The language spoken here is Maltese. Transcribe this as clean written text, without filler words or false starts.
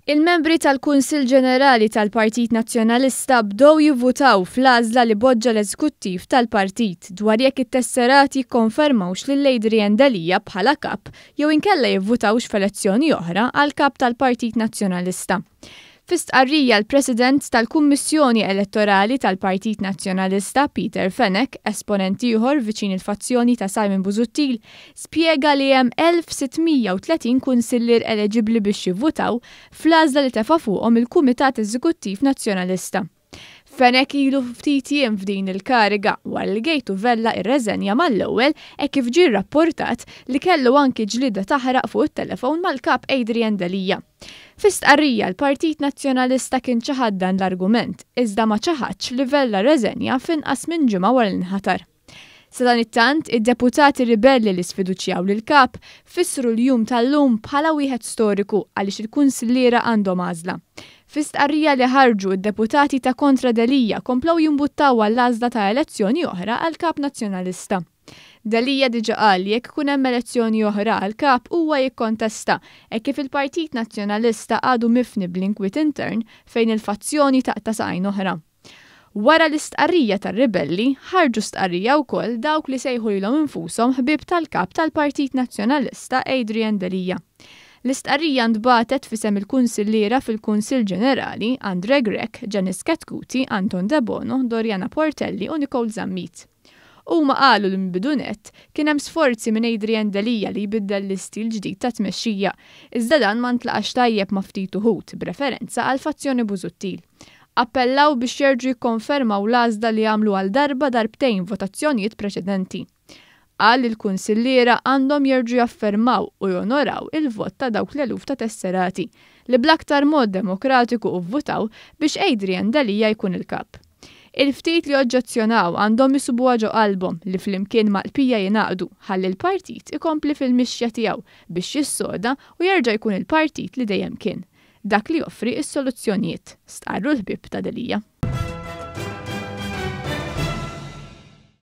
Il-membri tal-Kunsill Ġenerali tal-Partit Nazzjonalista bdew jivvutaw fl-għażla li boġġa l-Eżekuttiv tal-partit dwar jekk it-tesserati jikkonfermawx lil Adrian Delia bħala Kap jew inkella jivvutawx f'elezzjoni oħra għal Kap tal-Partit Nazzjonalista. Fi stqarrija l-President tal-Kummissjoni Elettorali tal-Partit Nazzjonalista Peter Fenech, esponent ieħor viċin il-fazzjoni ta' Simon Busuttil, spjega li hemm 1,630 kunsillier eleġibbli biex jivvutaw fl-għażla li tefa' fuqhom il-Kumitat Eżekuttiv Nazzjonalista. Fenech ilu ftit jiem f'din il-kariga wara li Gejtu Vella irreżenja mal-ewwel hekk kif ġie rrapportat li kellu anki ġlieda taħraq fuq it-telefon mal-Kap Adrian Delia. Fi stqarrija l-Partit Nazzjonalista kien ċaħad dan l-argument iżda ma ċaħadx li Vella rreżenja f'inqas minn ġimgħa wara li nħatar. Sadanittant, id-deputati ribelli li sfiduċjaw lill-Kap fissru l-jum tal-lum bħala wieħed storiku għaliex il-kunsilliera għandhom għażla. Fi stqarrija li ħarġu, id-deputati ta' kontra Delia komplew jimbuttaw għall-għażla ta' elezzjoni oħra għall-Kap Nazzjonalista. Delia diġa qal li jekk ikun hemm elezzjoni oħra għall-Kap huwa jikkontesta hekk kif il-Partit Nazzjonalista għadu mifni bl-inkwiet intern fejn il-fazzjoni taqta' saqajn oħra. Wara l-istqarrija tar-ribelli, ħarġu stqarrija wkoll dawk li sejħu lilhom infushom ħbieb tal-Kap tal-Partit Nazzjonalista Adrian Delia. L-istqarrija ntbagħtet f'isem il-Kunsilliera fil-Kunsill Ġenerali, Andre Grech, Janice Chetcuti, Anton Debono, Doriana Portelli u Nicole Zammit. Huma qalu li mill-bidu nett kien hemm sforzi minn Adrian Delia li jbiddel l-istil ġdid ta' tmexxija, iżda dan ma ntlaqax tajjeb ma' ftit uħud, b'referenza għall-fazzjoni Busuttil. Appellaw biex jerġgħu jikkonfermaw l-għażla li għamlu għal darba darbtejn f'votazzjonijiet preċedenti. Qal li l-kunsilliera għandhom jerġgħu jaffermaw u jonoraw il-vot ta' dawk l-eluf ta' tesserati li bl-aktar mod demokratiku vvutaw biex Adrian Delia jkun il-Kap. Il-ftit li oġġezzjonaw għandhom isibuha ġo qalbhom li flimkien mal-qpija jingħaqdu ħalli l-partit ikompli fil-mixja tiegħu biex jissoda u jerġa' jkun il-partit li dejjem kien. Dak li joffri s-soluzzjonijiet, stqarru l-ħbieb ta' Delia.